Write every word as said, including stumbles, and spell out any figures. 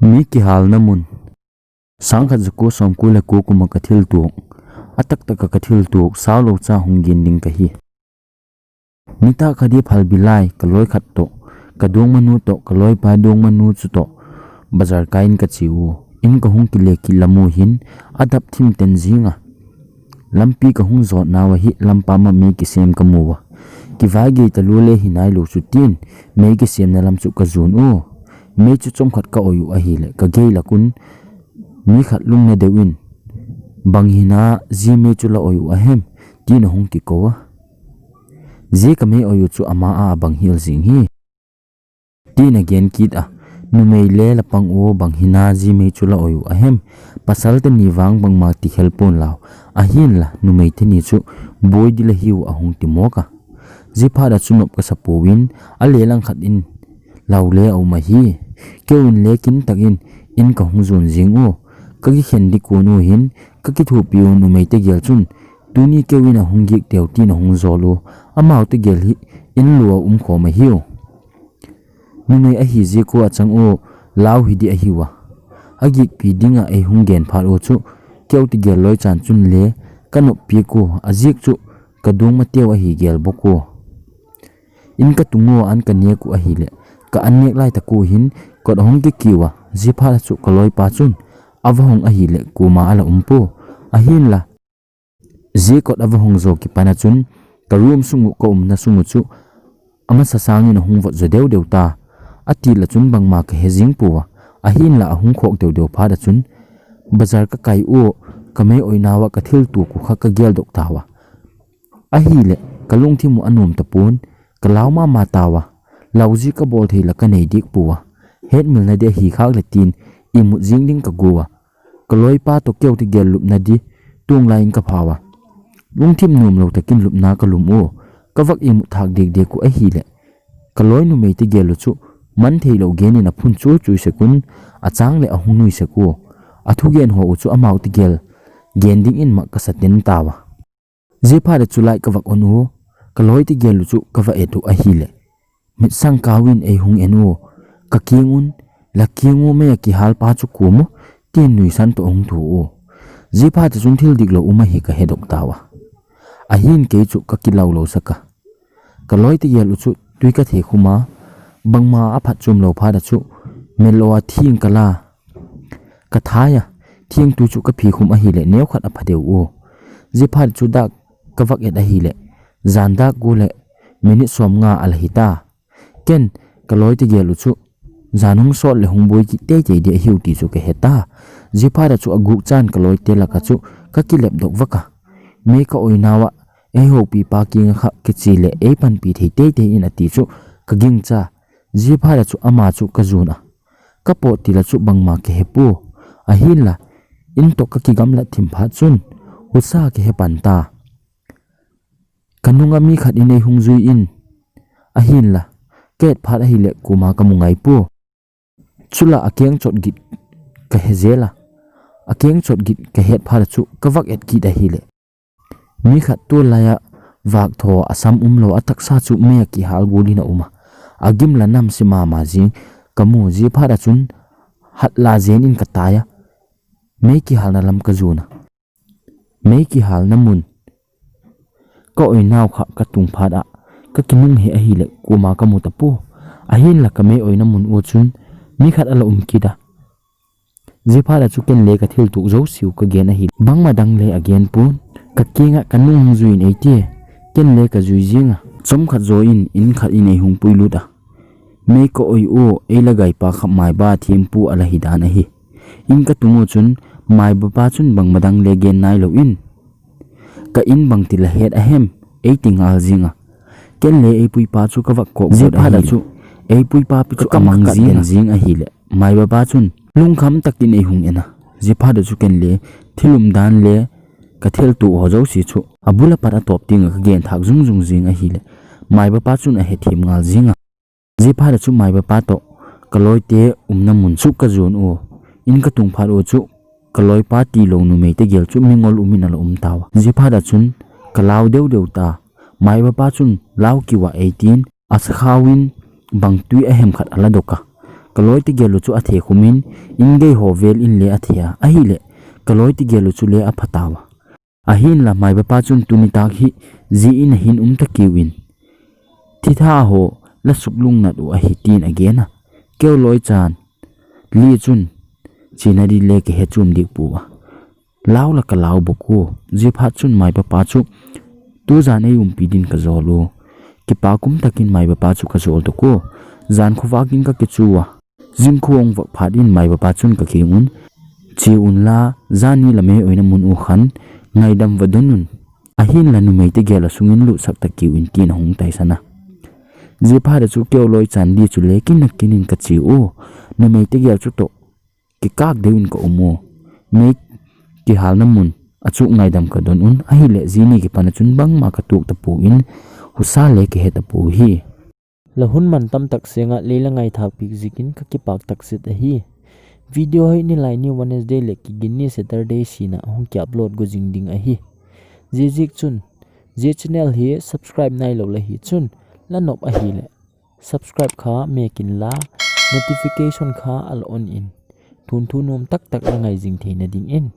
Mi kihalna mun. Sangkhat jako somko le ko kuma ka thil tuak. A taktaka ka thil tuak, sao lo cha hung gin ding ka hi. Nitah khat hi phalbi lai, ka loi khat toh, ka dongmanu toh, ka loipa dongmanu chu toh, bazar kai in ka chi u. In ka hung kile kit lam u hin, a dap thim ten zinga. Lampi ka hung jot nau ahi, lampa ma mei kisem ka mu a. Kivai gei ta lu le hi nai lo chu tin, mei kisemna lam chu ka jun u. Mei chu chomkhat ka oi u ahile, ka gei lakun, mi khat lungna deuh in, bang hina ji mei chu la oi u ahem, tin a hung kiko a. Ji ka mei oi u chu ama a bang hil jing hi. Tin a gen kit a, numei le la pang u bang hina ji mei chu la oi u ahem, pasal te ni vang bangma ti khel pon lau, ahin la numei te ni chu boi di la hi u a hung ti mawk a. Ji phat a chu nop ka sa pu in, a le lang khat in lau le a um ahi. Keu in le kin tak in, in ka hung zun zing u. Ka kikhen dik kun u hin, ka kithupi u numei te gel chun, tuni keu in a hung gik teu tin a hung zol u. Amau te gel hi, in lu a um khawm ahi u. Numei ahi ziak u a chang u, lau hi di ahi u a. A gikpi ding a ei hung gen phat u chu, keu te gel loi chan chun le, ka nop piak u, a ziak chu, ka dungma teu ahi gel bok u. In ka tung u an ka nek u ahile, ka an nek lai tak u hin, kot a hung kikiu a, ji phat a chu ka loipa chun, a va hung ahile, kuma a la um pu. Ahin la, ji kot a va hung zo kipan a chun, ka room sung u ka umna sung u chu, a masa sangin a hung vot zo deu deu ta. A ti la chun bangma ka he zing pu a, ahin la a hung khawk deu deu phat a chun, bazar ka kai u, ka mei oi nau a ka thil tuak u kha ka gel dok ta u a. Ahile, ka lungthim u a nuam ta pun, ka lau mama ta u a, lau ji ka bawl thei la ka nei dik pu a, het mil na di ahi khak le tin, imut zing ding ka gu a, ka loipa toh keu te gel lupna di, tung lai in ka phau a. Lungthim nuam lo takin lupna ka lum u, ka vak imut thak dik dik u ahile, ka loi numei te gel u chu, man thei lo gen in a phun chui chui sek un, a chang le a hung nui sek u, a thu gen haw u chu amau te gel, gen ding in mah ka sa ten ta u a. Ji phat a chu lai ka vak on u, ka loi te gel u chu ka va et u ahile. Mit sang kau in ei hung en u, ka kiang un, la kiang u mei a kihal pa chu kum u, tin nuisan toh hung thu u. Ji phat a chun thil dik lo um ahi ka he dok ta u a. Ahin kei chu ka kilau lo sak a. Ka loi te gel u chu tui ka the khum a, bangma a phat chum lo phat a chu, mel lo a thing ka la. Ka thai a, thing tu chu ka phi khum ahile neu khat a pha deu u. Ji phat chu dak ka vak et ahile, zan dak gu le minute sawm nga a la hi ta. Ken, ka loi te gel u chu, zan hung sawt le hung buai kit tei tei di ahi u ti chu ka he ta. Ji phat a chu a guk chan ka loi te lak a chu, ka kilep dok vak a. Mei ka oi nau a, ei houpi pa kiang a kha kichi le ei panpi thei tei tei in a ti chu, ka ging cha. Ji phat a chu ama chu ka zun a. Ka pawt ti la chu bangma ka he pu. Ahin la, in toh ka kigamlat thim phat chun, husa ka he pan ta. Ka nung a mi khat in ei hung zui in, ahin la, ka et phat ahile kuma ka mu ngai pu. Chula a keng chot git ka he zel a, a keng chot git ka het phat a chu ka vak et kit ahile. Mi khat tu lai a vak thaw a sam um lo a taksa chu mei a kihal gul in a um a. A gim la nam si mama zing ka mu ji phat a chun hat la zen in ka tai a. Mei kihalna lam ka zun a. Mei kihalna mun. Ka oi nau kha ka tung phat a. Ka kinung he ahile kuma ka mu ta pu. Ahin la ka mei oina mun u chun mi khat a la um kit a. Ji phat a chu ken le ka thil tuak zo siu ka gen ahi. Bangma dang le a gen pun. Ka kiang a ka nung hung zui in ei ti. Ken le ka zui zing a. Chom khat zo in in khat in ei hung pui lut a. Mei ka oi u ei la gai pa kha mai ba thim pu a la hi dan ahi. In ka tung u chun mai ba pa chun bangma dang le gen nai lo in. Ka in bang ti la het ahem, ei ti ngal zing a. Ken le ei pui pa chu ka vak kawk zot ahi chu. Ei pui pa pi chu ka mang zing a. Zing ahile. Mai ba pa chun lungkham takin ei hung en a. Ji phat a chu ken le thil um dan le ka thil tuak ho zo si chu. A bul a pat a tawp ting a ka gen thak zung zung zing ahile. Mai ba pa chun a he thim ngal zing a. Ji phat a chu mai ba pa toh ka loi te umna mun chu ka zun u. In ka tung phat u chu ka loi pa ti lo numei te gel chu mi ngol um in a la um ta u a. Ji phat a chun ka lau deu deu ta. Mai ba pa chun lau kiu a ei tin a sakhau in bang tui ahem khat a la dok a. Kaloi tegel u chu athe khum in, in gei ho vel in le athe a, ahile kaloi tegel u chu le apha tauva. Ahinla Maiba pa chun tuni tak hi ji in ahin um ta kiu in, thitha ho la suklung nat u ahi, tin agen a. Keoloi chan Li chun, chena di le kihe chum dik pu a. Lau la ka lau bok u, ji phat chun Maiba pa chu, tujan ei umpi din ka jol u. Kipa kum takin Maiba pa chu ka jol tuk u. Jan khovah in ka kichu a. Jing khuang vak phat in Maiba pa chun ka kheng un, che un la, jani la mei oina mun u khan, ngaidam va don un. Ahinla numei tegel a sungin lut sak ta kiu in, tin ahung taisan a. Ji phat a chu Keoloi chan Li chu le kin na kin in ka che u. Numei tegel chu toh kikak deu in ka um u. Mei kihalna mun a chu ngaidam ka don un, ahile jini kipan a chun bangma ka tuak ta pu in, husa le kihe ta pu hi. La hun man tam tak senga lei la ngaithak pik jikin ka kipak tak set ahi. Video hi nilai ni Wednesday le kigin ni Saturday sina hung ki upload go jing ding ahi. Ji jik chun, ji channel hi subscribe nai lo la hi chun, la nop ahile subscribe kha mekin la, notification kha al on in. Thun thu nom tak tak la ngai jing theina ding in.